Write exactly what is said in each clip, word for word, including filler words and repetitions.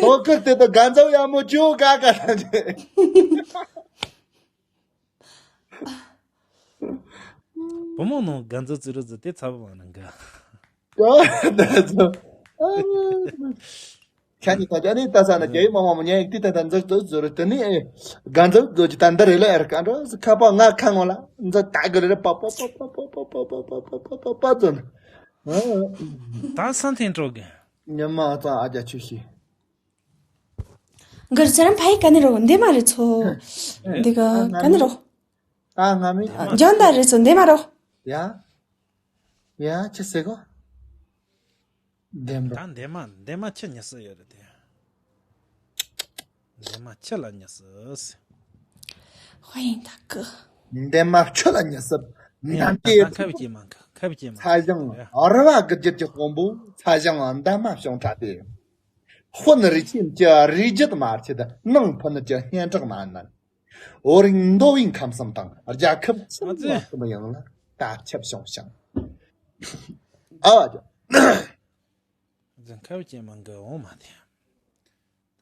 དོ་ཁུར་དེ་དང་དགའ་འཛོམས་ཡག་མོ་བྱོས་ག་ག་ལ་འདྲེ། བུ་མོ་ནང་དགའ་འཛོམས་ཟེར་རོ་ཟེར་དེ་ཚ་བ་མ་ནང་ག་ཁྱེད་ནི་ད་ཅི་ནི་ད་ས་ན་རྒྱ་ཡི་མ་མ་མོ་ཉན་ཡིག་དེ་ད་ད་འཛོམས་འཛོམས་ཟེར་རོ་དེ་ནི་དགའ་འཛོམས་འཛོམས་ཀྱི་ད་འདི་རེ་ལ་ཨེར་ཀ་འགྲོ་ཁ་པ་ང་ཁ་ངོ་ལ་འཛོམས་ད་གི་རེ་པ་པ་པ་ཟོ་ན། ད་སང་ཐེངས་འགྲོ་གི། ཉི་མ་ཨ་ཙང་ཨ་རྒྱ་ཆུ་ཤི། གར་ཚེ་རིང་ཕ་ཡི་ག་ནས་རོ་འདི་མ་རེད་ཚོ། འདི་ག་ག་ནས་རོ། ད་ང་མི་ཨ་ཇོན་ད་རེད་ཚོ་འདི་མ་རོ། ཡ། ཡ་ཅི་ཟེར་གོ། འདེམ་རོ། ད་འདེམ་མ་འདེམ་མ་ཁྱི་ཉི་ཤུ་ཡོད་རེད་དེ། འདེམ་མ་ཁྱི་ལ་ཉི་ཤུ། ཧོ་ཡིན་ད་གི། འདེམ་མ་ཁྱི་ལ་ཉི་ཤུ། ཡ་འདམ་ད་ད་ཁ་བི་སྐྱེས་མ་ཁ་བི་སྐྱེས་མ་ཚ་ཞང་ཡ། ར་བ་གི་རྒྱུད་ཀྱི་དཔོན་པོ་ཚ་ཞང་འདམ་མ་བྱུང་ཁྲ་སྟེ། དཔོན་རིགས་ཅན་གྱི་རིགས་རྒྱུད་མ་ཆེ་ད་ནང་ཕུ་ནུ་གྱི་སྙན་གྲགས་མ་ནན། འོ་རིང་མདོ་དབུས་ཁམས་གསུམ་དང་རྒྱལ་ཁབ་ཕྱི་ལ་གསུམ་ཡང་ལ་ད་ཁྱབ་བྱུང་ཞིང་། ཨ་བ་ཅོ། འཛིན་ཁབ་ཀྱི་མང་གི་འོང་མ་དེ།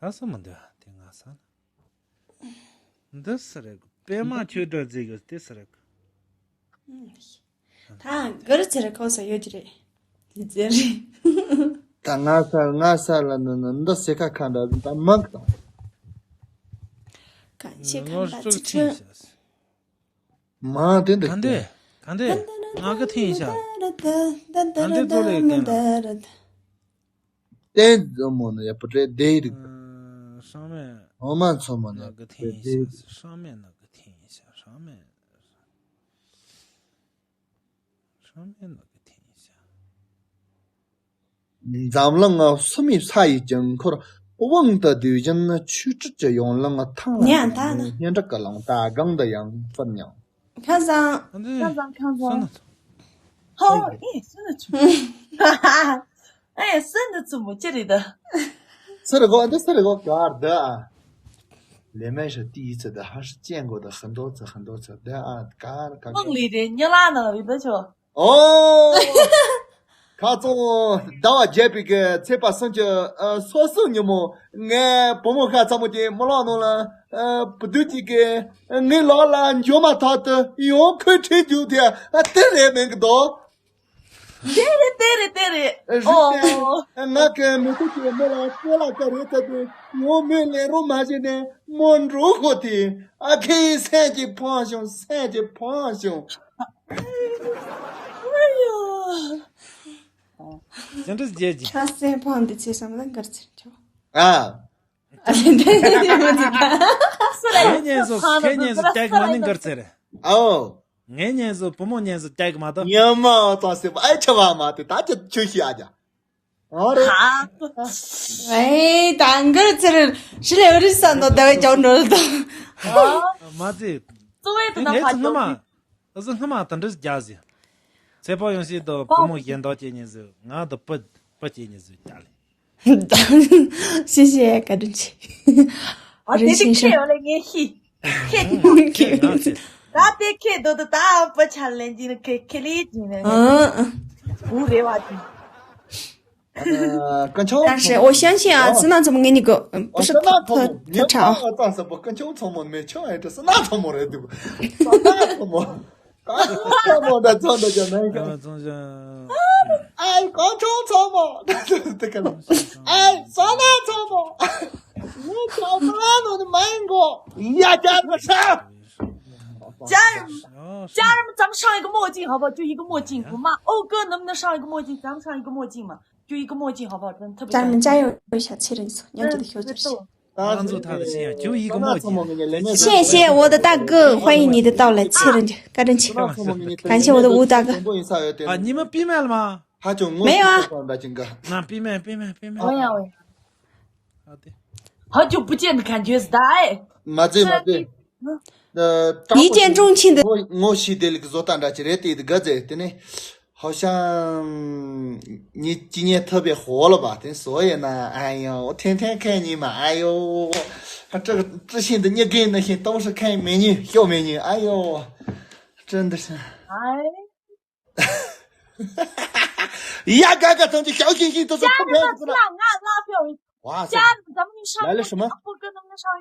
ད་སུ་མི་འདུག་དེ་ང་ས་ན། འདི་སུ་རེད། པད་མ་ཆོས་སྒྲོན་ཟེར་གི་དེ་སུ་རེད། ད་གར་ཚེ་རིང་ཁོ་སོ་ཡོད་ཀྱི་རེད། དེ་ཚེ་རིང་། ད་ང་ས་ང་ས་ལ་ནི་ནི་འདི་སེ་ཁ་ཁ་འདྲ་ད་མང་གི་དང་། གང་ཆེ་གང་ད་ཚེ་ཁྲོན། མ་དེ་འདི་ག་འདི་ག་འདི་ང་གི་ཐེན་ཤ། ག་འདི་ཙོ་ལེ་གན་ན། བསྟན་འཛོམས་མོ་ནི་ཡ་པུ་ཏྲེ་དེ་རིག་ཨ་སྲང་མེད། འོ་མ་མཚོ་མོ་ནི་ང་གི་ཐེན་དེ་ཤ། སྲང་མེད་ང་གི་ཐེན་ཤ། སྲང་མེད། སྲང་མེད་ང་གི་ཐེན་ཤ། འཛམ་གླིང་ང་སུམ་མའི་ས་ཡི་དཀྱིལ་འཁོར་དབང་དུ་བསྡུས་བཞིན་ཆོས་སྲིད་ཀྱི་ཡོ་ལང་ཐང་ཉན་ད་ན། སྙན་གྲགས་ཀྱི་ལང་ད་གང་དུ་ཡང་སྤུར་མྱོང་། ཁ་བཟང་། ཨ་འདི་ཁ་བཟང་ཁ་བཟང་། སོ་ན། ཧོ་ཨེ་སུ་ན་ཆུ། ཨེ་སུ་ན་ཆུ་མོ་ཅི་རེད་ད། སུ་རེད་གོ་འདི་སུ་རེད་གོ་ག་ར་ད། ལེ་མེ་ཤ་ཏི་ཡི་ཚེ་ད་ཧ་ཤི་ཅན་གོ་ད་ཧན་དོ་ཚེ་ཧན་དོ་ཚེ་ད་ཨ་ག་ར་ག་མང་ལི་རེ་ཉ་ལ་ན་ཡི་ད་ཆོ། ཨོ། ཁ་ཙོང་ཟླ་བ་བརྒྱད་པའི་གི་ཚེས་པ་སུམ་ཅུ་ཨ་སོ་སོ་ཉིན་མོ་ངའི་བུ་མོ་ཤ་ཚ་མོ་དེ་མི་ལོག་ནང་ལ་ཨ་བུ་དུས་གཅིག་གི་ངའི་ལག་ལ་འཇོ་མ་ཐག་ཏུ་ཡོང་ཁོས་ཁྲིད་རྒྱུ་དེ་ཨ་དེ་རེད་མིན་གི་དོ། དེ་རེད་དེ་རེད་དེ་རེད། རིག་ཨོ། ང་གི་མི་ཁུ་གི་མི་ལ་སྐོ་ལ་ཀ་རེད་ཚ་དེ་ངོ་མི་ལས་རོ་མ་བྱས་ནས་མོ་འགྲོ་ཁོ་དེ་ཨ་ཁའི་སེམས་ཀྱི་ཕོངས་བྱུང་སེམས་ཀྱི་ཕོངས་བྱུང་། ཨ་ཡོ། ཅི་འདྲ་བྱེད་ཀྱི། ཁ་སེམས་ཕམ་འདི་ཚེ་བསམ་ན་འགར་ཚེ་ཆོག་ཨ། ངས་ཉན་བཟོ་ཁས་ཉན་བཟོ་ཏེག་མ་ནི་འགར་ཚེ་རེད། ཨོ། ངས་ཉན་བཟོ་བུ་མོ་ཉན་བཟོ་ཏེག་མ་ཏོ། ཉི་མ་ཨོ་ཏོ་སེ་བ་ཨེ་ཆ་བ་མ་ཏེ་ད་ཅི་ཆུ་ཤི་ཨ་ཇ། ཨོ་རེད། ཨེ་ད་འགར་ཚེ་རེད་ཤི་ལེ་འོ་རི་ས་ནོ་ད་བའི་ཅོ་འགྲོ་ལ་ཏོ། མ་ཚེ། གཙོ་བོའི་དུ་ན་ཕ་ཅོ། ཨ་ཟི་སྔ་མ་དང་འདྲ་རྒྱག་ཟིན། ཚེ་ཕོ་ཡོང་སྲིད་དོ་བུ་མོ་གཞན་དོ་སྐྱེ་ཉེ་ཟིག་ང་དོ་པི་པི་སྐྱེ་ཉེ་ཟིག་ཀྱ་ལེ། ཤེས་ཤེས་བཀའ་དྲིན་ཆེ། ཨ་དེ་དེ་ཁེ་ཡོད་ལེ་ངས་ཤི། ཁེ་དེ་ཁེ་ཡོད་ལེ། ད་དེ་ཁེ་དོ་དོ་ད་པི་ཆ་ལེན་གྱིན་ཁེ་ཁེ་ལེ་གྱིན་ནས། ཨ། ཨུ་རེ་བ་གྱིན། 但是我相信啊，是那怎么给你个，不是特特特差啊。 家人们，家人们，咱们上一个墨镜好不好？就一个墨镜，我骂欧哥能不能上一个墨镜？咱们上一个墨镜嘛，就一个墨镜好不好？真的特别。家人们加油一下，七人组，你要给他调整一下。 帮助他的心啊，就一个墨镜。谢谢我的大哥，欢迎你的到来，七人组，感谢，感谢我的吴大哥。啊，你们闭麦了吗？没有啊。那闭麦，闭麦，闭麦。我呀，我呀。好的。好久不见的感觉是的，哎。 མ་ཚེ་མ་ཚེ། 呃， 一见钟情的。 ངོ་ངོ་ཤེས་དེ་ལིག་བཟོ་ལྟ་འདྲ་ཅི་རེད་དེ་དགའ་ཚེ་དེ་ནས། 好像你今年特别火了吧？ དེ་སོ་ཡིན་ན་ཨ་ཡོ་天天看你嘛，哎呦，这个这现在你跟那些都是看美女小美女，哎呦，真的是。哎。ཡ་ག་ག་ཐམས་ཅད་ཤའོ་ཤིང་ཤིང་དུ་སོ་ཁོ་ཕན་ཚུན་ལ། 哇塞，来了什么？来了什么？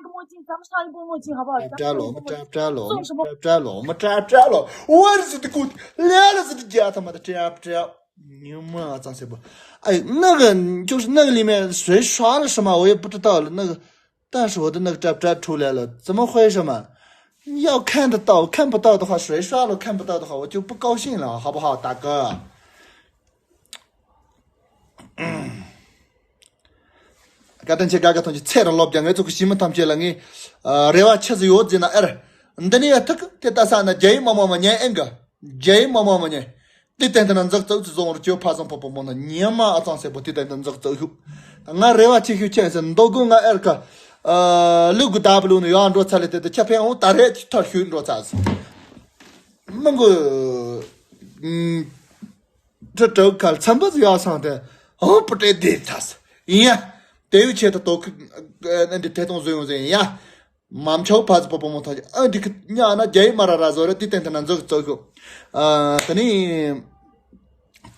ཀྲ་ལོ་མ་ཀྲ་ཀྲ་ལོ། 我是的 gut，来了是的家他妈的 ཀྲ་ཀྲ། 你妈张谁不？哎，那个就是那个里面谁刷了什么，我也不知道了。那个，但是我的那个 ཀྲ་ཀྲ 出来了，怎么回事嘛？要看得到，看不到的话，谁刷了看不到的话，我就不高兴了，好不好，大哥？ བཀའ་དྲིན་ཆེ། ག་ག་ཐམས་ཅད་ཚེ་རིང་ལོ་བརྒྱ། ངེད་ཚོ་གི་ཞི་མི་ཐམས་ཅད་ལ་ངས་ཨ་རེ་བ་ཆི་ཟིག་ཡོད་ཟེར་ན། ཨེར་འདི་ནས་ཡ་ཐུག་དེ་ལྟ་ས་ན་རྒྱ་ཡིག་མ་མོ་མ་ཉན། ཨེ་གི་རྒྱ་ཡིག་མ་མོ་མ་ཉན། དེ་ཏན་ཏན་འཛག་བཙོག་ཚུ་བཟུང་བར་བཅོས་ཕ་བཟང་ཕོ་པོ་མོ་ན་ཉི་མ་ཨ་ཚང་སེ་པོ་དེ་ཏན་ཏན་འཛག་བཙོག་ཤུག་ང་རེ་བ་ཆེ་ཤོས་ཆེ་ཟེར་མདོ་དགོན་ང་ཨེར་ཀ་ཨ་ལུ་གུ་ད་བླུ་ནི་ཡོང་འགྲོ་ཚ་ལེ། དེ་དེ་ཁྱ་ཕན་འོང་ད་རེ་ཐར་ཤུལ་འགྲོ་ཚ་ཟེར། མི་མགོ་ཁྲི་དྲུག་ཁལ་ཚན་པ་ཟིག་ཡོད་སོང་སྟེ། ཨོ་པུ་ཏྲེ་དེ་ཐ་སི་ཡིན་ཡ། དེ་བས་ཆེད་དུ་དོ་ཁུ་ཨ་འདི་ཐད་གཏོང་བཟོས་ཡོང་ཟེར་ཡིན་ཡ། མམ་ཆའོ་ཕ་ཟི་པོ་པོ་མོ་ཐོང་ཨ་འདི་ཁུ་ཉ་ན་རྒྱ་ཡིག་མ་ར་ར་བཟོ་ར་དེ་ཏན་ཏན་ན་འཛུགས་བཙོག་ཤོག་ཨ་དེ་ནི་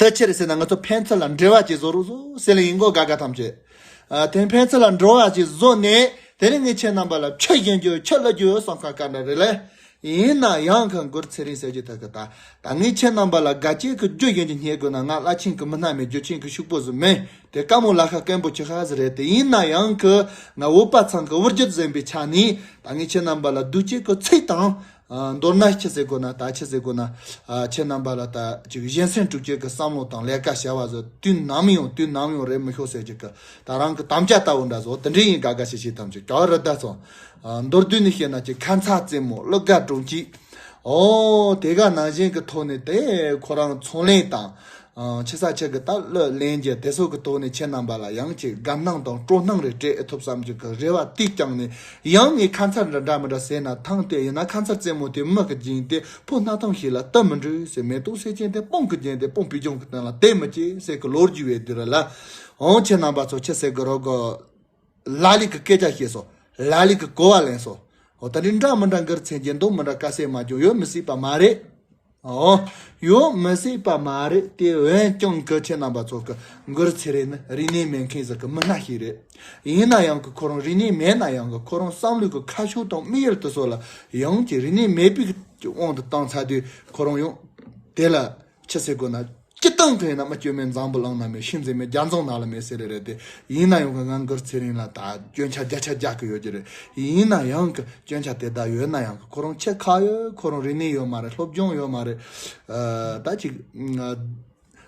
དེ་ཆེ་རེ་ཟེར་ན་ང་ཚོ་ཕན་ཚུན་ལ་འབྲེལ་བ་ཅིག་བཟོ་རོགས་བཟོ་ཟེར་ལེ་ཡིན་གོ། ག་ག་ཐམས་ཅད་ཨ་དེ་ཕན་ཚུན་ལ་འབྲེལ་བ་ཅིག་བཟོ་ནས་དེ་ནི་ངས་ཁྱེད་རྣམ་པ་ལ་ཆི་བྱིན་རྒྱུ་ཆི་ལ་རྒྱུ་བསམ་ཁ་ག་འདྲ་རེད་ལེ། ཡིན་ན་ཡང་གི་མགུར་ཚེ་རིང་ཟེར་རྒྱུ་ད་གི་ད། ད་ངས་ཁྱེད་རྣམ་པ་ལ་དགའ་སྐྱིད་ཀྱི་རྒྱུ་ཡིན་རྒྱུ་རྙེད་དགོས་ན། ང་བླ་ཆེན་གྱི་མི་སྣ་མེད། རྒྱུ་ཆེན་གྱི་ཕྱུག་པོ་ཟིག་མིན། དེ་དཀའ་མོ་ལ་ཁ་སྐམ་པོ་ཆེ་ཁ་ཟིག་རེད། དེ་ཡིན་ན་ཡང་གི་ང་བོད་པ་ཚང་གི་བུ་རྒྱུད་ཟིན་པའི་ཆ་ནས་ད་ངས་ཁྱེད་རྣམ་པ་ལ་བདེ་སྐྱིད་ཀྱི་ཚིག་དང་ཨ་མདོར་ན་ཆི་ཟེར་དགོས་ན། ད་ཆི་ཟེར་དགོས་ན། ཨ་ཁྱེད་རྣམ་པ་ལ་ད་ཅིག་གཞན་སེམས་འཁྲུག་རྒྱུ་གི་བསམ་བློ་དང་ལས་ཀ་བྱ་བ་ཟིག་དུས་ནམ་ཡོང་དུས་ནམ་ཡོང་རེད་མི་ཤོག་ཟེར་རྒྱུ་གི་ད་རང་གི་དམ་བཅའ་ལྟ་བུ་འདྲ་ཟིག་དེ་འདྲ་ཡིན། ག་ག་ཤེས་ཤེས་ཐམས་ཅད་ག་རི་ད་ཚོ། ཨ་མདོར་བསྡུས་ནས་བཤད་ན་ཅིག་ཁ་མཚར་རྩེད་མོ་གླུ་གར་སྒྲོམ་གཅིག་ཨོ་དེ་ག་ནང་བཞིན་གྱི་ཐོག་ནས་དེ་ཁོ་རང་ཚོང་ལས་དང་ཨ་ཆི་ས་ཆི་གི་ད་གླུ་ལེན་རྒྱུ་དེ་སོགས་ཀྱི་ཐོག་ནས་ཁྱེད་རྣམ་པ་ལ་ཡང་ཅིག་དགའ་སྣང་དང་སྤྲོ་སྣང་རེ་སྤྲད་ཐུབ་བསམ་རྒྱུ་གི་རེ་བ་དེ་བསྐྱངས་ནས། ཡང་ངས་ཁ་མཚར་འདྲ་འདྲ་མི་འདྲ་ཟེར་ན་ཐང་དེ་ཡིན་ན་ཁ་མཚར་རྩེད་མོ་དེ་མི་གི་རྒྱན་དེ་ཕོ་སྣ་ཐང་ཞིག་ལ་ལྟ་མི་འགྲོ་ཟེར། མེ་ཏོག་སེར་ཆེན་དེ་སྤང་གི་རྒྱན་དེ་སྤང་པའི་ལྗོངས་ཀྱི་སྟེང་ལ་དེ་མི་སྐྱེ་ཟེར་གི་ལོ་རྒྱུས་པའི་དུས་ར་ལ། ཨོ་ཁྱེད་རྣམ་པ་ཚོ་ཆི་ཟེར་གི་རོ་གི། ལ་ལུག་གི་སྐད་ཆ་བཤད་སོ། ལ་ལུག་གི་གོ་བ་ལེན་སོ། འོ་ད་ནི་འདྲ་མི་འདྲ་མགུར་ཚེ་རྒྱན་དུ་མི་འདྲ་དཀའ་སེ་མ་བྱུང་ཡོད་མི་སྲིད་པ་མ་རེད། ཨོ། ཡོད་མི་སྲིད་པ་མ་རེད། དེ་འོན་ཀྱང་གི་ཁྱེད་རྣམ་པ་ཚོ་གི་མགུར་ཚེ་རིང་ནི་རིག་གནས་མེད་མཁན་ཟིག་གི་མི་སྣ་ཞིག་རེད། ཡིན་ན་ཡང་གི་ཁོ་རང་རིག་གནས་མེད་ན་ཡང་གི་ཁོ་རང་བསམ་བློ་གི་ཁ་ཕྱོགས་དང་དམིགས་ཡུལ་དེ་ཚོ་ལ་ཡང་གི་རིག་གནས་མེད་པའི་དབང་དུ་བཏང་ཚར་དུས་ཁོ་རང་ཡང་དེ་ལ་ཆི་ཟེར་དགོས་ན། སྤྱི་བཏང་གི་ཡིན་ན་མི་སྐྱོན་མེད་འཛམ་བུ་གླིང་ན་མེད། ཤིང་འཛིན་མེད་རྒྱ་མཚོ་ནང་ལ་མེད་ཟེར་རེ་རེད་དེ། ཡིན་ན་ཡང་གི་ང་མགུར་ཚེ་རིང་ལ་ད་སྐྱོན་ཆ་བརྒྱ་ཆ་རྒྱག་གི་ཡོད་ཀྱི་རེད། ཡིན་ན་ཡང་གི་སྐྱོན་ཆ་དེ་ད་ཡོད་ན་ཡང་གི་ཁོ་རང་ཆེ་ཁ་ཡོད། ཁོ་རང་རིག་གནས་ཡོད་མ་རེད། སློབ་སྦྱོང་ཡོད་མ་རེད། ཨ་ད་ཅིག་ཨ་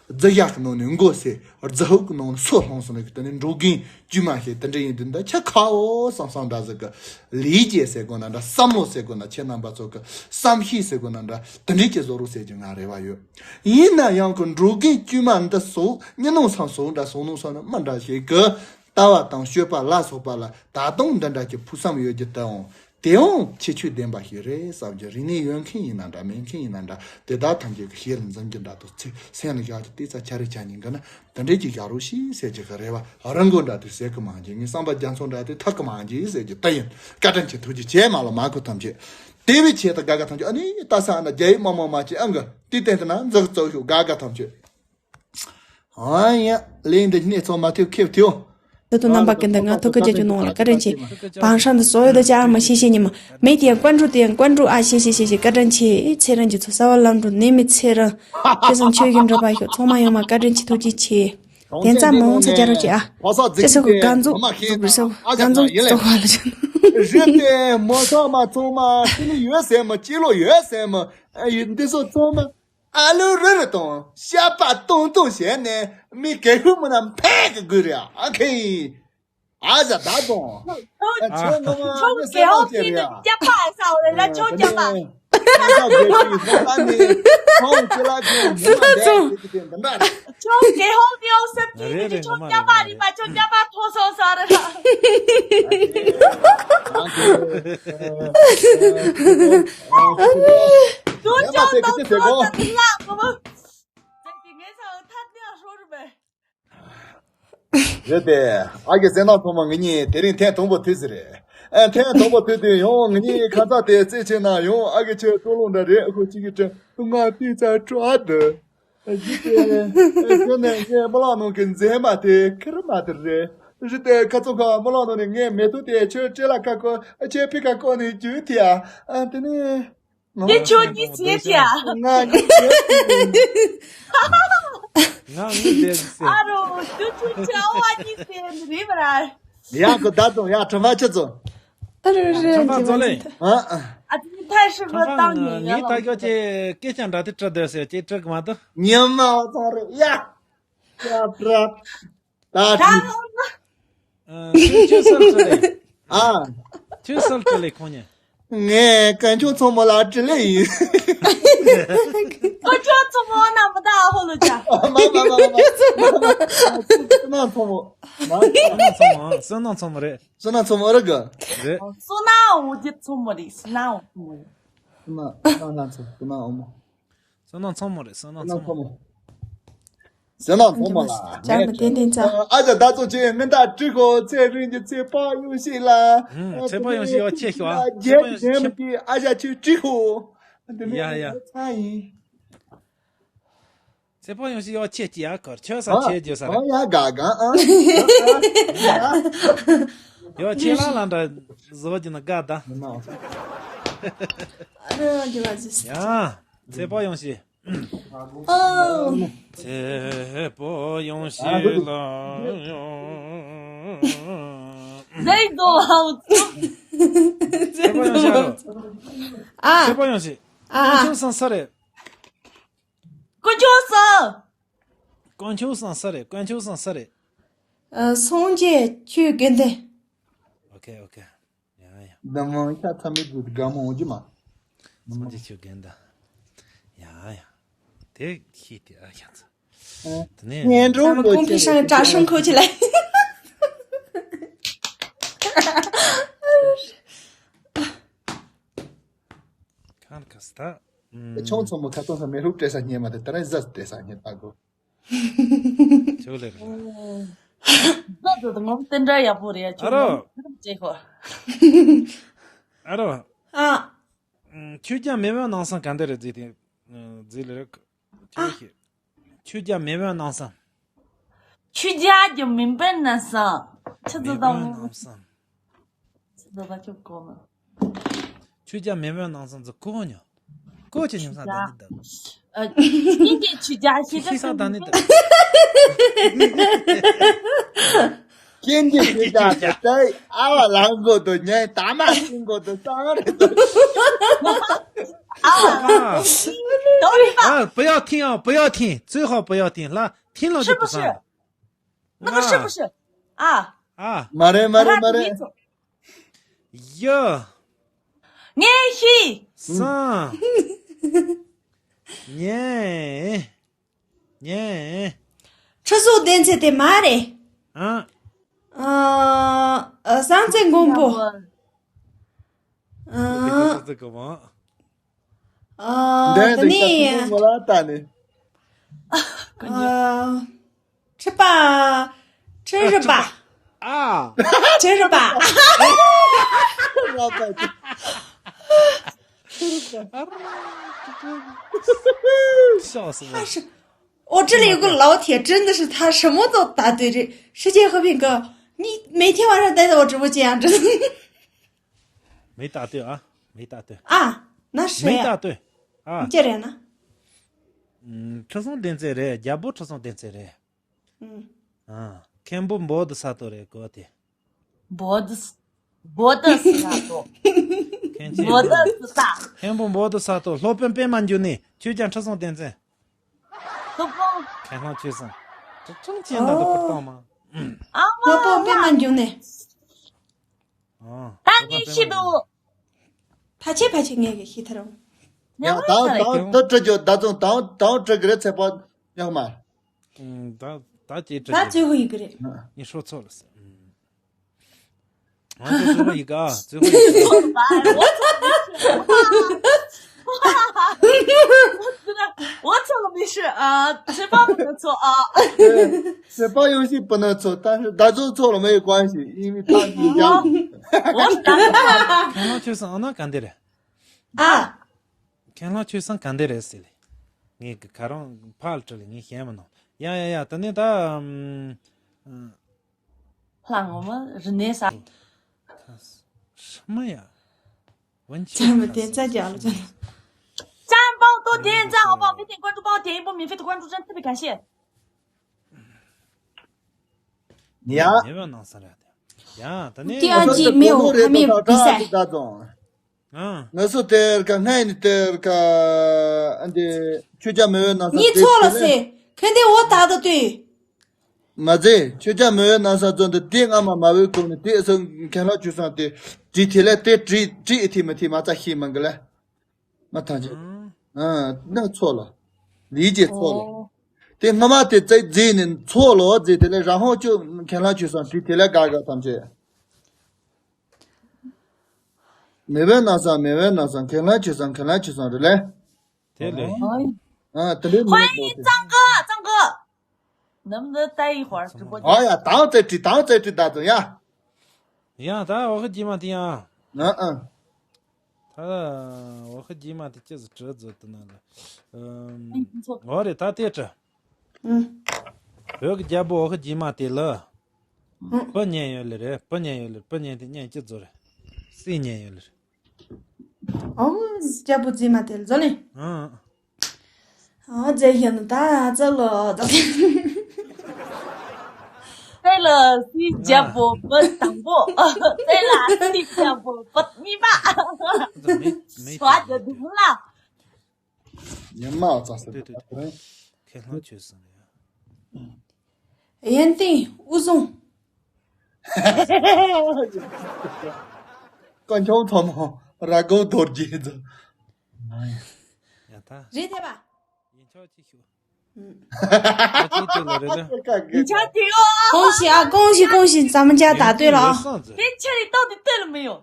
རྫི་ཡག་གི་ནང་ནས་མགོ་སེ་རྫི་ཧུག་གི་ནང་ནས་སོ་ལྷུང་སོང་ནས་དེ་ནས་འགྲོ་གིན་དཀྱུས་མ་ཞིག་དེ་འདྲ་ཡིན་དུས་འདི་ཆ་ཁ་འོ་བསམ་བསམ་འདྲ་ཟིག་གི་ལས་ཀྱི་ཟེར་དགོས་ན་འདྲ། བསམ་བློ་ཟེར་དགོས་ན། ཁྱེད་རྣམ་པ་ཚོ་གི་བསམ་ཤེས་ཟེར་དགོས་ན་འདྲ། དེ་འདྲའི་ཀྱི་བཟོ་རོགས་ཟེར་གྱི་ང་རེ་བ་ཡོད། ཡིན་ན་ཡང་གི་འགྲོ་གིན་དཀྱུས་མ་འདི་སོགས་ཉི་ནོང་སང་སོགས་འདྲ་སོང་ནོ་སོང་ན་མི་འདྲ་ཞིག་གི་ལྟ་བ་དང་སྤྱོད་པ་ལ་སོགས་པ་ལ་ད་དུང་འདི་འདྲ་གི་ཕུགས་བསམ་ཡོད་རྒྱུ་དེའང་དེའང་ཁྱད་ཆོས་ལྡན་པ་ཞིག་རེད་བསམ་གྱི། རིག་གནས་ཡོད་མཁན་ཡིན་ན་འདྲ་མེད་མཁན་ཡིན་ན་འདྲ། དེ་དག་ཐམས་ཅད་ཀྱི་ཤེས་ལ་འཛིན་རྒྱུ་འདྲ་དང་ཚེ་སེམས་ལ་བཞག་རྒྱུ་དེ་ཚ་ཆ་རེ་ཆ་ཉིན་གི་ན་དེ་འདྲས་ཀྱི་བཞག་རོགས་ཞེས་ཟེར་གྱི་གི་རེ་བ་རང་མགོ་འདྲ་དེ་ཟེར་གི་མ་འགྱེད། ངའི་བསམ་པ་རྒྱ་མཚོ་འདྲ་དེ་ཐག་གི་མ་འགྱེད་ཟེར་གྱི་ད་ཡིན། བཀའ་དྲིན་ཆེ། ཐུགས་རྗེ་ཆེ། མ་ལ་མ་གོ་ཐམས་ཅད་དེ་བས་ཆེད་དུ་དགའ་དགའ་ཐམས་ཅད་ཨ་ནི་ལྟ་ས་ཨ་ན་རྒྱ་ཡིག་མ་མང་མ་ཅིག་ཨང་གི་དེ་བསྟན་དུ་ན་འཛག་བཙོག་ཤོག་དགའ་དགའ་ཐམས་ཅད། ཨ་ཡ། ལས་འདི་གནས་ཚང་མ་ཐེབས་ཁེབས་ཐེའོ། དེ་དུ་རྣམ་པ་ཀུན་ཏུ་ང་ཐུགས་ཀྱི་རྒྱ་ཆུ་ནང་ལ་བཀའ་དྲིན་ཆེ། བང་ཧྲང་དུ་སོ་ཡོད་དུ་ཅག་མ་ཤེས་ཤེས་ཉི་མ། མེད་དེ་ཡང་ཀོན་ཀྲུ་དེ་ཡང་ཀོན་ཀྲུ་ཨ་ཤེས་ཤེས་ཤེས་ཤེས་བཀའ་དྲིན་ཆེ། ཚེ་རིང་གྱི་ཚོ་ས་བ་ལམ་འགྲོ་ནད་མེད་ཚེ་རིང་། ཁྱེད་ཚང་ཆོས་ཀྱི་འགྲོ་པ་ཤོག་ཚང་མ་ཡོང་མ་བཀའ་དྲིན་ཆེ། ཐུགས་རྗེ་ཆེ། དེ་ཙམ་མང་ཚོ་རྒྱ་རོགས་ཀྱི་ཨ། ཁྱེད་ཚོ་གི་གང་ཚོ་ཚོགས་པ་ལ་ཅན། རེད་དེ་མོ་ཚང་མ་ཚང་མ་ཁྱེད་ལ་ཡོད་ཟེར་མ་ཅི་ལོ་ཡོད་ཟེར་མ། འདི་ཚོ་ཚང་མ། ཨ་ལུ་རུ་རུ་དང་ཤ་པ་ཏོང་ཏོང་བྱས་ནས་མི་གེ་ཧུ་མི་ན་ཕན་གི་དགོས་རེད། ཨ་ཁེ་ཨ་ཟ་ད་དང་ཨ་ཆོ་ངོ་མ་ཨ་ནི་སེ་ལོ་ཅེ་རེད། ཨ་ཁེ་ཨ་ཟ་འོ་རེད་ལ་ཆོ་ཅ་པ། ཨ་ཟ་གེ་ཧུ་མི་ན་ནི་ཁོང་ཅི་ལ་ཁེ་ངོ་མ་འདས་ཟེར་གི་དེ་འདི་འདྲ་རེད། ཁྱོད་དགེ་སློང་ནི་ཨོ་སེམས་ཅན་རེད་ནི་རེད། ཁྱོད་ངོ་མ་སྐྱ་རེད། པ་རེད་པ། ཁྱོད་སྐྱ་པ་ཐོ་སོ་ས་རེད། ཁྱོད་ཡ་མ་ཁྱོད་ཟེར་གི་ནང་ཅི་ཟེར་གོ། ཁྱོད་ལ་ངོ་མ། ཟེར་གི་ངས་ས་ཐབས་ནི་ཨ་ཧྲོ་རུ་བས། རེད་དེ། ཨ་གི་ཟེར་ན་ཐོག་མ་ངེད་གཉིས་དེ་རིང་ཐེངས་དང་པོ་ཐུག་ཟེར་རེད། ཨ་ཐེངས་དང་པོ་ཐུག་དུས་ཡང་ངེད་གཉིས་ཁ་ཚ་དེ་རྩེད་ཆེ་ན་ཡང་ཨ་གི་ཁྱོད་སྤྲོ་ལོང་འདྲ་རེད། ཁོ་གཅིག་གི་དྲན་ང་དེ་ཚ་དྲ་འདི། ཨ་ཇི་ཏེ་ཨེ་ཁྱོད་ནས་ངའི་རྨི་ལམ་ནང་གི་མཛེས་མ་དེ་ཁེར་མ་དེ་རེད། ཨ་ཇི་ཏེ་ཁ་ཚོ་ཁ་རྨི་ལམ་ནང་ནས་ངའི་མེ་ཏོག་དེ་ཁྱོད་ཅེ་ལ་ཁ་ཁོ་ཁྱོད་ཕི་ཁ་ཁོ་ནས་རྒྱུ་ཐི་ཨ། ཨ་དེ་ནས་ང་དེ་ཁྱོད་གཉིས་ཟེར་ཐི་ཨ། ང་གཉིས་ཟེར་ཐི་ཨ། ང་གཉིས་ཟེར་ཟེར། ཨ་རོ་དུ་ཁྱོད་ཁྱོད་ཨ་བ་གཉིས་ཟེར་རེད་བ་ར། ཡ་གོ་ད་དུང་ཡ་ཁྲོམ་པ་ཆེ་ཚོ། ཨ་རོ་རོ་ཁྲོམ་པ་ཚོ་ལེ། ཨ་ཨ། ཨ་ཏི་ཐ་ཧྲི་བ་ཁྲོམ་པ་ཏང་ནི་ཡ་ངའི་ད་ལོ་གོ་ཅེ་སྐད་ཆ་འདྲ་དེ་དྲི་དོ་ཟེར་ཅེ་དྲི་གི་མ་འདུག་ཉི་མ་བ་ཚང་རེད་ཡ། ཡ་པྲ། ད་ད་དྲི། ཨ་ཁྱོད་ཁྱོད་སལ་དྲི་ལེ། ཨ། ཁྱོད་སལ་དྲི་ལེ་ཁོང་ཉིད། ངས་དཀོན་མཆོག་ཚོགས་མི་ལ་དྲི་ལེ་ཡིན། དཀོན་མཆོག་ཚོགས་མི་ན་མི་ད་ཨ་ཧོ་ལོ་ཅ། མ་མ་མ་མ་མ། སོ་ན་ཚོགས་མི། མ། སོ་ན་ཚོགས་མི་སོ་ན་ཚོགས་མི་རེད། སོ་ན་ཚོགས་མི་རེད་གི། རེད། སོ་ན་འོ་ཇི་ཚོགས་མི་རེད། སོ་ན་འོ་ཚོགས་མི་རེད། སོ་ན་སོ་ན་ཚོགས་སོ་ན་འོ་མོ། སོ་ན་ཚོགས་མི་རེད། སོ་ན་ཚོགས་མི། ཟེར་ན་ཚང་མ་ལ། ཅང་མི་བསྟན་བསྟན་ཙང་། ཨ་ཅག་ད་ཚོ་ཆེ་ངན་ད་ཀྲི་ཁོ་ཚེ་རིང་གི་ཚེ་དཔག་ཡོང་ཤིག་ལ། ཨ་ཚེ་དཔག་ཡོང་ཤིག་ཡོ་ཆེ་ཤོག་ཨ། ཚེ་དཔག་ཡོང་ཤིག་ཨ་ཅག་ཆེ་ཀྲི་ཁོ། ཡ་ཡ། ཚ་ཡིན། ཚེ་དཔག་ཡོང་ཤིག་ཡོ་ཆེ་ཀྱི་ཨ་ཁར་ཆོས་ས་ཆེ་རྒྱུ་ས་རེད། ཨ་ཡ་ག་ག་ཨ། ཡོ་ཆེ་ལ་ལ་འདྲ་བཟོ་རྒྱུ་ན་དགའ་ད། ཨ་རོ་རྒྱུ་བ་ཟིས། ཡ། ཚེ་དཔག་ཡོང་ཤིག་ཨོ། ཚེ་དཔག་ཡོང་ཤིག་ལ་ཡོང་། ཚེ་དཔག་ཡོང་ཤིག་ཨ་རོ། ཨ། ཚེ་དཔག་ཡོང་ཤིག་ཨ། དཀོན་མཆོག་སང་ས་རེད། དཀོན་མཆོག་སང་། དཀོན་མཆོག་སང་ས་རེད། དཀོན་མཆོག་སང་ས་རེད། ཨ། སངས་རྒྱས་ཆོས་དགེ་འདུན། ཨོ་ཁེ་ཨོ་ཁེ། ཡ་ཡ། ད་མང་ཤ་ཚ་མི་དགོས་དགའ་མོ་འོང་གི་མ། སངས་རྒྱས་ཆོས་དགེ་འདུན། ཡ་ཡ། དེ་ཤེས་ཏེ་ཨ་ཤ་ཚ། ཨ། དེ་ནས། ངན་འགྲོ་ཚང་མ་ཀུན་ཕིག་ཤང་གྲྭ་ཤང་ཁོ་ཆི་ལ། ཁང་ཁ་སྟ། ཆུང་ཚོ་མོ་ཁ་ཏོན་ས་མེ་རུབ་སྤྲད་ས་ཉེ་མ་དེ་ད་ར་ཟ་སྤྲད་ས་ཉེ་ད་གོ། ཅོ་ལེ་རེད། ད་དུ་ངོམ་དེ་འདྲ་ཡག་པོ་རེད་ཡ། ཨ་རོ། ཅེ་ཧོ། ཨ་རོ། ཨ། ཨ། ཆོས་རྒྱལ་མེས་དབོན་རྣམ་གསུམ་ག་འདྲ་རེད་ཟེར་ཏེ། ཟེར་ལེ་རེད། ཨ། ཆོས་ཤིག་ཆོས་རྒྱལ་མེས་དབོན་རྣམ་གསུམ། ཆོས་རྒྱལ་གྱི་མེས་དབོན་རྣམ་གསུམ། ཆི་ཟེར་དང་། མེས་དབོན་རྣམ་གསུམ། ཆི་ཟེར་དང་ཁྱོད་གོ་ནི། ཆོས་རྒྱལ་མེས་དབོན་རྣམ་གསུམ་ཚོ་གོ་ཉོ། གོ་ཆེ་ཉམས་ས་ད་ནི་ད། ཨ། ཤིང་གི་ཆོས་རྒྱལ་ཤེས་ཤེས་ས་ད་ནི་ད། ཤིང་གི་ཆོས་རྒྱལ་ཤེས་ད་ཨ་བ་ལང་གོ་དོ་ཉན་ད་མ་ཤིང་གོ་དོ་སང་རེད་དོ། ཨ་བ་ལང་གོ་དོ་རེད་པ། ཨ། 不要听啊，不要听，最好不要听，那听了就不算了。是不是？那个是不是？啊。啊。 མ་རེད་མ་རེད་མ་རེད། ཡ། ངས་ཤེས། སང་། ཉེ། ཉེ། ཁྲི་སྲོང་ལྡེ་བཙན་དེ་མ་རེད། ཨ། ཨ། ཨ། སྲོང་བཙན་སྒམ་པོ། ཨ། ཨ། འདི་ནི་ངོ་ལ་ལྟ་ནི། ཨ། ཁྲི་པ། ཁྲི་རི་པ། ཨ། ཁྲི་རི་པ།笑死我了。 我这里有个老铁，真的是他什么都答对。这世界和平哥，你每天晚上待在我直播间啊，真的。没答对啊，没答对。啊，那谁呀？没答对啊。你叫谁呢？嗯，ཁྲི་སྲོང་ལྡེ་བཙན་རེད། རྒྱལ་པོ་ཁྲི་སྲོང་ལྡེ་བཙན་རེད། ཨ། མཁན་པོ་བོ་དྷི་ས་ཏྭ་རེད་གོ་དེ། བོ་དྷི་ས། བོ་དྷི་ས་ཏྭ། མཁན་ཆེན་བོ་དྷི་ས་ཏྭ། མཁན་པོ་བོ་དྷི་ས་ཏྭ། སློབ་དཔོན་པད་མ་འབྱུང་གནས། ཆོས་རྒྱལ་ཁྲི་སྲོང་ལྡེ་བཙན། སློབ་དཔོན། མཁན་སློབ་ཆོས་སེང་། ཁྲི་སྲོང་ཆེན་ད་དུ་ཨོ། པར་བཏང་མ། ཨ་མ། སློབ་དཔོན་པད་མ་འབྱུང་གནས། ཨོ། ད་ངས་ཤེས་འདུག་ཕ་ཆེ་ཕ་ཆེ་ངས་གི་ཤེས་ཐལ། ཡ་ད་ད་ད་དྲི་རྒྱུ་ད་ཚོ་ད་ད་དྲི་གི་རེད་ཚེ་པོ་ཉག་མ། ད་ད་ཅི་ད་དྲི་རྒྱུ། 最后一个 རེད། ངས་ཧྲོ་ཚོ་ལ་ཟེར། ཨ་ཅེ་ཙི་ཧོ་ཡི་ག་ཙི་ཧོ་ཡི་ག我错了，没事啊，这把不能错啊。这把游戏不能错，但是打中错了没有关系，因为他已经我是打中了。 མཁན་སློབ་ཆོས་སེང་ཨ་ན་ག་འདི་རེད། ཨ། མཁན་སློབ་ཆོས་སེང་ག་འདི་རེད་ཟེར་ལེ། ངས་གི་ཁ་རང་ཕར་དྲིས་ལ་ངས་བཤད་མི་གནང་། ཡ་ཡ་ཡ། ད་ནི་ད་ཨམ། ཨ། ལྷང་ངོ་མ་རི་ནས་ས། ད་ཧྲ་མ་ཡ། 文秋 咱们点赞讲了，真的。 ཅང་པང་ཏོ་点赞好不好？没点关注帮我点一波免费的关注，真的特别感谢。你呀， ཡ། ད་ནི། 第二季没有，还没有比赛。 ཨ། ང་སུ་དེར་ཀ་ངའི་ནི་དེར་ཀ་ཨ་འདི་ཁྱོད་ཅག་མེད་པའི་ན་ས། 你错了噻，肯定我打的对。 མ་ཟེ། ཁྱོད་ཅག་མེད་པའི་ན་ས་ཚོ་འདི་དེ་ང་མ་མ་བོའི་གོང་ནས་དེ་སོ་མཁན་ལགས་ཆོས་སང་དེ་བྲིས་དེ་ལས་དེ་བྲིས་བྲིས་ཨེ་ཐི་མ་ཐི་མ་ཙ་ཤེས་མ་གི་ལ། མ་ཐང་ཆེ། ཨ། ཨ་ནི་ཚོ་ལོ། ལི་ཅེ་ཚོ་ལོ། དེ་སྔ་མ་དེ་ཙེ་ཟེ་ནི་ཚོ་ལོ་ཟེ་དེ་ལས་རང་ཧོ་ཆོས་མཁན་ལགས་ཆོས་སང་བྲིས་དེ་ལས་ག་ག་ཐམས་ཅད། མེད་པའི་ན་ས་མེད་པའི་ན་ས་མཁན་ལགས་ཆོས་སང་མཁན་ལགས་ཆོས་སང་རེད་ལེ། དེ་ལས། ཨ་དེ་ལས་མེད་པོ་དེ། 欢迎张哥，张哥，能不能待一会儿直播间？ ཨ་ཡ། དང་ཙེ་ཏི་དང་ཙེ་ཏི་ད་དུང་ཡ། ཡ། ད་འོ་ཁ་རྗེས་མ་དེ་ཡ། ཨ་ཨ། ད་འོ་ཁ་རྗེས་མ་དེ་ཅི་ཟིག་དྲི་ཟིག་དེ་ན་ལ། ཨམ། འོ་རེད། ད་དེ་དྲི། ཨུ། བོད་ཀྱི་རྒྱལ་པོ་འོ་ཁ་རྗེས་མ་དེ་ལ། ཨུ། བུ་གཉེན་ཡོད་ལེ་རེད། བུ་གཉེན་ཡོད་ལེ་རེད། བུ་གཉེན་དེ་གཉེན་ཅི་ཟིག་རེད། སྲས་གཉེན་ཡོད་ལེ་རེད། ཨོ། རྒྱལ་པོ་རྗེས་མ་དེ་ལ་ཟོ་ནི། ཨང་། ཨོ། རྗེས་ཤོད་ནི་ད་ཙ་ལོ་ད། དེ་ལ་སྲས་རྒྱལ་པོ་བུ་དང་པོ། དེ་ལ་སྲས་རྒྱལ་པོ་བུ་གཉིས་པ། མེ་མེ་སུ་ཨ་ཇོ་དུ་ལ། ཉི་མ་ཙ་སེ། 对对对。 ཁས་བླངས་ཆོས་སང་རེད། 原定武松。 ཀོན་ཆོང་ཐོ་མོ་ར་གོ་རྡོ་རྗེ་ཛོ། ཡ་ད། རེད་དེ་བ། 你瞧这秀。 ཨུ། 你瞧这个。 恭喜啊，恭喜恭喜，咱们家答对了啊。 དེ་ཆི་རེད། 到底对了没有？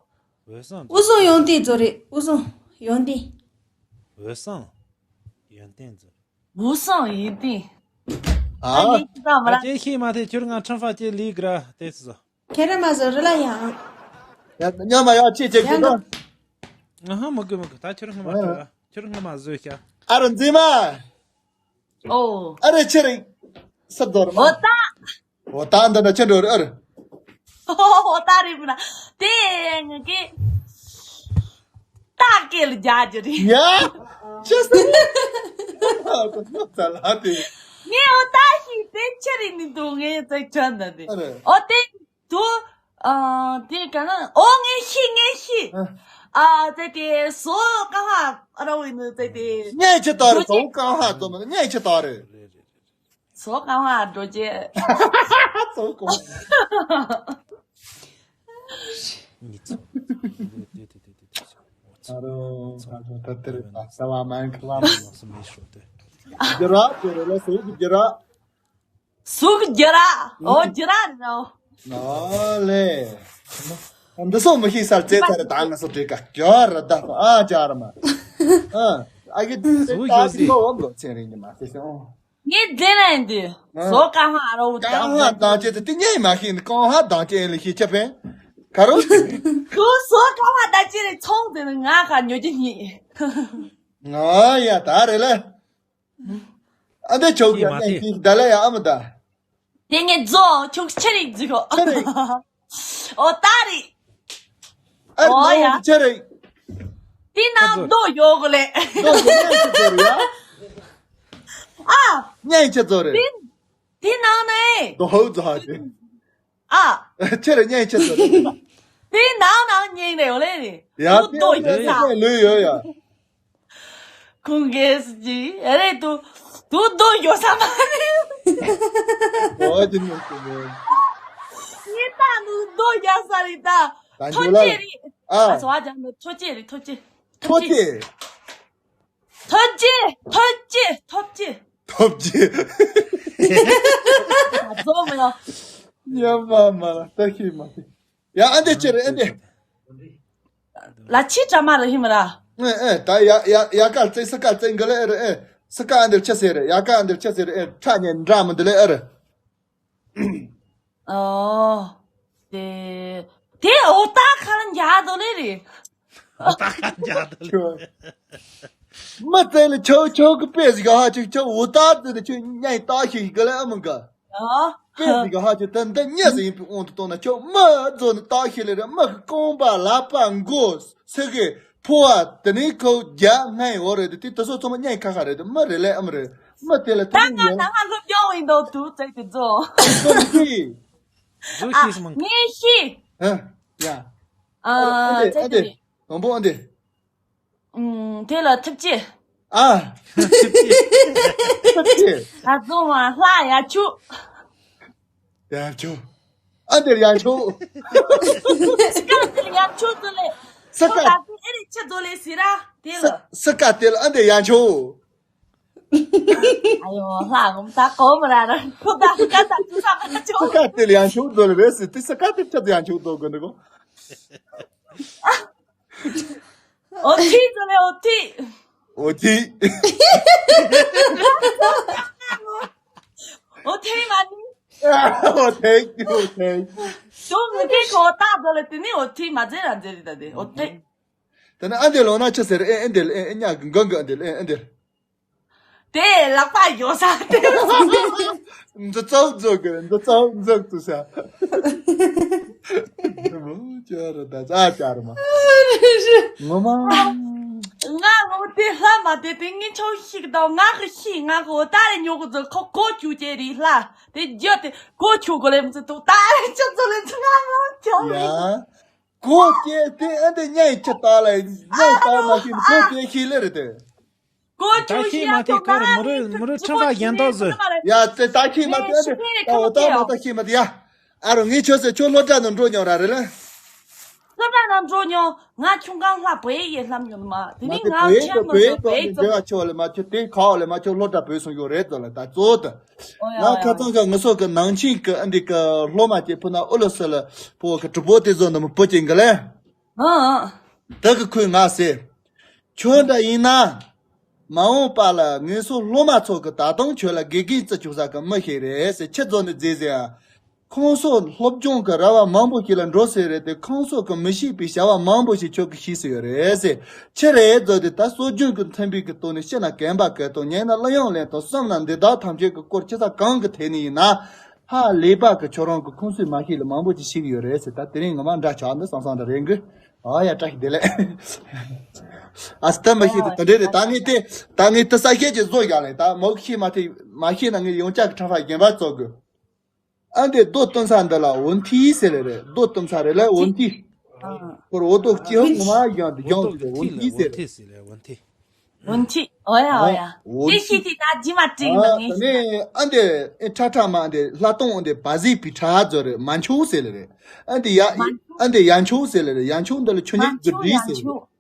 武松 ཡོན་ཏན་ཛོ་རེད། 武松 ཡོན་ཏན། 武松 ཡོན་ཏན་ཛོ། 武松 ཡོན་ཏན། ཨ། ཨ་ནི་ཅི་ད་མ་ར། ཨ་ཅེ་ཤེས་མ་ཐེ། ཁྱོད་ང་ཁྲང་ཧྥ་ཅེ་ལི་ག་ར་དེ་སི་ཟོ། ཁྱེད་ར་མ་ཟོ་རི་ལ་ཡང་། ཡ་ཉམས་མ་ཡ་ཅི་ཅི་ཅི་ད། ཨ་ཧ། མ་གི་མ་གི། ད་ཁྱོད་ང་མ་ཁྲང་། ཁྱོད་ང་མ་ཟོ་ཤ། ཨ་ར་འཛིན་མ། ཨོ། ཨ་རེ་ཆི་རེད། ས་དོར་མ། ཨོ་ད། ཨོ་ད་འདི་ན་ཆི་འགྲོ་རེད། ཨ་རེ། ཨོ་ད་རེད་པ་ན། དེ་ངི་གེ། ད་སྐད་ལ་རྒྱག་རྒྱུ་རེད། ཡ། ཅི་ཟེར། ཨ་ད་ལ་དེ། ངས་ཨོ་ད་ཤི་དེ་ཆི་རེད་ནི་འདུག་ངས་ཚེ་ཆོད་ན་དེ། ཨ་རེ། ཨོ་དེ། དུ། ཨ། དེ་ག་ན། ཨོ་ངས་ཤི། ངས་ཤི། ཨ། ཨ་ཙེ་དེ་སོ་ཀ་ཧ་ར་བའི་ནི་ཙེ་དེ། ངས་ཅི་ལྟར་སོ་ཀ་ཧ་ཙོ་མ་ངས་ཅི་ལྟར། སོ་ཀ་ཧ་འགྲོ་ཅེ། སོ་ཀ་ཧ། ཨ་རོ། ད་ད་དེ་རེད། ད་ས་བ་མ་ཁ་བ་མ། སུ་མི་ཤོད་དེ། རྒྱ་ར་དེ་རེད་ལ་སོ་གི་རྒྱ་ར། སུ་གི་རྒྱ་ར། ཨོ་རྒྱ་ར་རེད་ནོ། ཨོ་ལེ། འདི་སོ་མི་ཤེས་སར་ཙེ་ཚར་ད་ང་སོ་དྲེ་ཀ་ཀྱོ་ར་ད་ཨ་ཅར་མ། ཨ་ཨ་གི་ཙེ་ད་སི་ཀོ་འོང་གོ་ཚེ་རིང་གི་མ་ཤེས་སོང་། ངས་དེ་ན་ཡིན་དུས། ཨ། སོ་ཀ་ཧ་ར་འུ་ཀ་ཧ་དང་ཅེ་དེ་དེ་ཉེ་མ་ཤེས་ནི་ཀ་ཧ་དང་ཅེ་ལི་ཤེས་ཆ་པེ། ཁ་རོ། ཁུ་སོ་ཀ་ཧ་དང་ཅེ་ལི་ཚོང་དེ་ནི་ང་ཁ་ཉོ་རྒྱུ་ཡིན། ང་ཡ་ད་རེ་ལེ། ཨ་འདི་ཆོག་ཡ་ནས་ཀི་ད་ལ་ཡ་ཨ་མ་ད། དེ་ངས་རྫོགས་ཆོག་ཆི་རིག་རྫི་ཁོ། ཆི་རིག་ཨོ་ད་རིག་ཨ་ཨོ་ཡ། ནི་ཆི་རིག་དེ་ནང་རྡོ་ཡོད་གོ་ལེ། རྡོ་ཡོད་ནས་ཆི་ཟེར་ཡ། ཨ། ཉན་ཆི་ཟེར་རེད། དེ་དེ་ནང་ནས། རྡོ་ཧོ་ཛ་ཧ་ཅེ། ཨ། ཁྱེད་ར་ཉན་ཁྱེད་ཚོ། དེ་ནང་ནང་ཉན་རེ་ཡོད་ལེ་རེ། ཡ་དུ་དོ་ཡོད་ས། ལུས་ཡོད་ཡ། ཁོང་གེས་ཀྱི་རེ་དུ་དུ་དོ་ཡོད་ས་མ་རེད། ཨོ་ཅི་ནུ་ཅི་ནུ། ངས་ད་ནུ་དོ་ཡོད་ས་རེད་ད། ད་ཐོ་ཅེ་རེད། ཨ། ཨ་སོ་ཨ་ཅང་ནུ་ཐོ་ཅེ་རེད། ཐོ་ཅེ། ཐོ་ཅེ། ཐོ་ཅེ། ཐོ་ཅེ། ཐོ་ཅེ། ཐོབ་ཅེ། ཨ་ཙོ་མེ་ལོ། ཡ་མ་མ་ལ་ལྟ་ཤེས་མ་ཤེས། ཡ་ཨ་འདི་ཅི་རེད་ཨ་འདི། ལ་ཕྱི་དྲ་མ་རེད་ཧི་མ་ར། ཨེ་ཨེ་ད་ཡ་ཡ་ཡ་ཀ་རྩེ་ས་ཀ་རྩེ་འགི་ལེ་ཨེ་རེད་ཨེ། ས་ཀ་ཨ་འདིར་ཆ་ཟེར་རེད། ཡ་ཀ་ཨ་འདིར་ཆ་ཟེར་རེད་ཨེ། ཁྲ་ཉན་འདྲ་མི་འདི་ལེ་ཨེ་རེད། ཨོ། དེ་དེ་ཨོ་ཏ་ཁ་ལ་འཇག་དོ་ལེ་རེད། ཨོ་ཏ་ཁ་འཇག་དོ་ལེ། མི་དེ་ལ་ཆོ་ཆོ་གི་དཔེ་ཟིག་ཧ་ཆོ་ཆོ་འུ་ད་དེ་ནི་ཆོ་ཉན་ལྟ་ཤེས་གི་ལ་ཨ་མི་ག་ཨ། དཔེ་ཟིག་ཧ་ཆོ་ད་འདི་ཉེ་ཟིག་ཡིན་པའི་དབང་དུ་བཏང་ན་ཆོ་མི་རྫོགས་ནི་ལྟ་ཤེས་ལེ་རེད། མི་གི་རྐང་པ་ལག་པ་མགོ་ཚིགས་ཕོ་བ་དེ་ནི་ཁོ་རྒྱ་སྔ་ཡི་འོ་རེད། དེ་དེ་ཚོ་ཚང་མ་ཉན་ཁ་ཁ་རེད། མི་རེད་ལེ་ཨ་མི་རེད། མི་དེ་ལ་ད་ཐུག་ང་ཡོང་ད་ང་སློབ་སྦྱོང་ཡིན་དོ་དུ་ཚིགས་དེ་རྫོགས། ཚོ་མི་ཤེས། རྫོགས་ཤེས་སུ་མང་། ངས་ཤེས། ཧ་ཡ། ཨ་ཨ་འདི་ཚིགས་ཨ་འདི་དེ་དང་པོ་ཨ་འདི། ཨུམ། དེ་ལ་ཐུབ་ཆེ། ཨ། ཐུབ་ཆེ། ད་རྫོང་བ་ལྷ་ཡ་ཆུ། ཡ་ཆུ། ཨ་འདིར་ཡ་ཆུ། སི་ཀ་དེར་ཡ་ཆུ་ཟོ་ལེ། སི་ཀ་ཁོ་ད་དེ་ཨེ་རེ་ཆུ་ཟོ་ལེ་ཟེར་ར་དེ་ལ། སི་ཀ་དེ་ལ་ཨ་འདིར་ཡ་ཆུ། ཨ་ཡོ་ལྷ་ངོམ་ད་གོ་མི་ར་ར་ཁོ་ད་སི་ཀ་ད་ཆུ་ས་མ་ཆུ། སི་ཀ་དེ་ལ་ཡ་ཆུ་ཟོ་ལེ་རེད་ཟེར་དེ་སི་ཀ་དེ་ཆུ་ཡ་ཆུ་ཟོ་དགོས་འདུག་གོ། འོ་ཐི་ཟེར་ལེ་འོ་ཐི། འོ་ཐི། འོ་ཐི་མ་ནི། འོ་ཐི་འོ་ཐི། ཏོ་མི་ཀེ་ཁོ་ད་ཟེར་ལེ་དེ་ནི་འོ་ཐི་མ་ཟེར་ར་ཟེར་རི་ད་དེ་འོ་ཐི། དེ་ནི་ཨ་འདི་ལོ་ན་ཆི་ཟེར་ཨེ་ཨེ་འདི་ཨེ་ཨེ་ཉག་གི་འགང་གི་ཨ་འདི་ཨེ་ཨེ་འདི། དེ་ལག་པ་ཡོད་ས་དེ། འདི་ཙོག་འཛུགས་གི་འདི་ཙོག་འཛུགས་ཏུ་ས། མོ་ཅར་ད་ཙ་ཅར་མ། ངོ་མ། ང་ངོ་དེ་ལྷ་མ་དེ་དེ་ངའི་ཆོ་ཤིག་དང་ང་གི་ཤི་ང་གི་འོ་ད་རེ་ཉོ་གི་ཚོ་ཁོ་གོ་ཆུ་ཅེ་རི་ལྷ་དེ་རྒྱུ་དེ་གོ་ཆུ་གོ་ལེ་མི་ཚོ་ད་རེ་ཆུ་ཚོ་ལེ་ཚོ་ང་ངོ་ཆོ་རི། ཡ། གོ་ཅེ་དེ་ཨ་འདི་ཉན་ཆི་ད་ལ་ཉན་ད་མ་ཤི་གོ་ཅེ་ཤི་ལེ་རེད་དེ། གོ་ད་ཆུ་ཤི་ཤི་ཡ་མ་ཐེ་ཐོག་ཁར་མུ་རུ་མུ་རུ་ཁྲི་ཁ་གཞན་དག་ཟོ། ཡ་ཙེ་ད་ཤི་མ་ཐེ་ཨ་ནི་ད་འོ་ད་མ་ད་ཤི་མ་ཐེ་ཡ། ཨ་རོ་ངས་ཁྱོད་ཟེར་ཁྱོད་སློབ་གྲྭ་ནང་འགྲོ་མྱོང་ར་རེད་ལ། སློབ་གྲྭ་ནང་འགྲོ་མྱོང་། ང་ཆུང་གང་ལྷ་བོད་ཡིག་ལམ་ཡོད་མ་དེ་མ་ནི་དེ་ང་བོད་ཡིག་ཆེན་དུ་མོ་བོད་ཡིག་ཟོ་དོ་བོད་ཡིག་ཡིག་ཚོ་འབྲེལ་བ་ཆེ་བ་ལས་མ་ཁྱོད་དེ་ཁ་བ་ལས་མ་ཁྱོད་སློབ་གྲྭ་བོད་སོང་ཡོད་རེད་དོ་ལ་ད་གཙོ་བོ་དུ། ཨོ་ཡ་ང་ཨོ་ཡ་ཁ་ཚང་གི་ངུ་སོ་གི་ནང་ཆེན་གི་ཨ་འདི་གི་སློབ་མ་གི་ཕུ་ན་ཨུ་ལུ་སི་ལ་ཕུ་གི་གྲུ་པོ་དེ་ཟོ་ནི་མི་བུ་ཅན་གི་ལས། ཨ་ཨ། ད་གི་ཁོས་ང་ཟེར། ཁྱོད་འདྲ་ཡིན་ན། མ་འོངས་པ་ལ་ངེད་ཚོ་སློབ་མ་ཚོ་གི་ད་དུང་ཁྱོད་ལ་དགེ་རྒན་བརྩི་བཅུག་ས་གི་མི་ཞིག་རེད་ཟེར་ཁྱི་ཚོ་ནི་རྫས་ཟེར། ཁོང་ཚོ་སློབ་སྦྱོང་གི་ར་བ་མང་པོ་ཞིག་ལ་འགྲོ་ཟེར་རེད་དེ་ཁོང་ཚོ་གི་མི་ཤེས་པའི་བྱ་བ་མང་པོ་ཞིག་ཁྱོད་ཀྱི་ཤེས་སུ་ཡོད་རེད་ཟེར། ཁྱི་རེད་ཟེར་དེ་ད་སྲོལ་རྒྱུན་གྱི་མཐུན་པའི་གི་ཐོག་ནས་ཤི་ན་གན་པ་གལ་དང་ཉལ་ན་གླུ་དབྱངས་ལེན་དང་བསམ་ན་འདི་དག་ཐམས་ཅད་ཀྱི་སྐོར་ཁྱི་ས་གང་གི་ཐད་ནས་ཡིན་ན། ཧ་ལས་པ་གི་ཁྱོད་རང་གི་ཁུངས་སུ་མ་ཤེས་ལ་མང་པོ་ཅིག་ཤེས་ཀྱི་ཡོད་རེད་ཟེར། ད་དེ་རིང་ངོ་མ་འདྲ་ཆགས་འདི་སང་སང་འདྲ་རེད་གི། ཨ་ཡ་བཀྲ་ཤིས་བདེ་ལེགས། ཨ་སྟབས་མ་ཤེས་དེ་དེ་འདྲས་རེད། ད་ངས་དེ་ད་ངས་དེ་ས་སྐྱེས་ཀྱི་བཟོ་ཡག་ལས་ད་མོག་ཤེས་མ་ཐེ་མ་ཤེས་ན་ངས་ཡོངས་ཆགས་ཀྱི་ཁྲ་ཕ་གན་པ་བཙོག་གི། ཨ་འདི་རྡོ་བཏོན་ས་འདི་ལ་འོན་ཐི་ཟེར་ལེ་རེད། རྡོ་བཏོན་ས་རེད་ལ་འོན་ཐི། ཨ་ཁོར་འོ་དོ་སྐྱེ་ཧུ་ངོ་མ་ཡང་དེ་ཡང་དེ་འོན་ཐི་ཟེར། འོན་ཐི་ཟེར་ལེ་འོན་ཐི། འོན་ཐི། ཨོ་ཡ་ཨོ་ཡ། འོན་ཐི། ཤི་ཐི་ད་ཇི་མ་ཏྲིག་ནང་ཨ་ནི། ཨ་འདི་ཨེ་ཁྲ་ཁྲ་མ་འདི་ལྷ་སྟོང་འདི་བ་ཟི་པི་ཁྲ་ཛོ་རེད། མ་འཆུག་ཟེར་ལེ་རེད། ཨ་འདི་ཡ་ཨ་འདི་ཡ་འཆུག་ཟེར་ལེ་རེད། ཡ་འཆུག་འདི་ལ་ཆུ་ཉིག་གི་འདྲི་ཟེར་ལེ་རེད།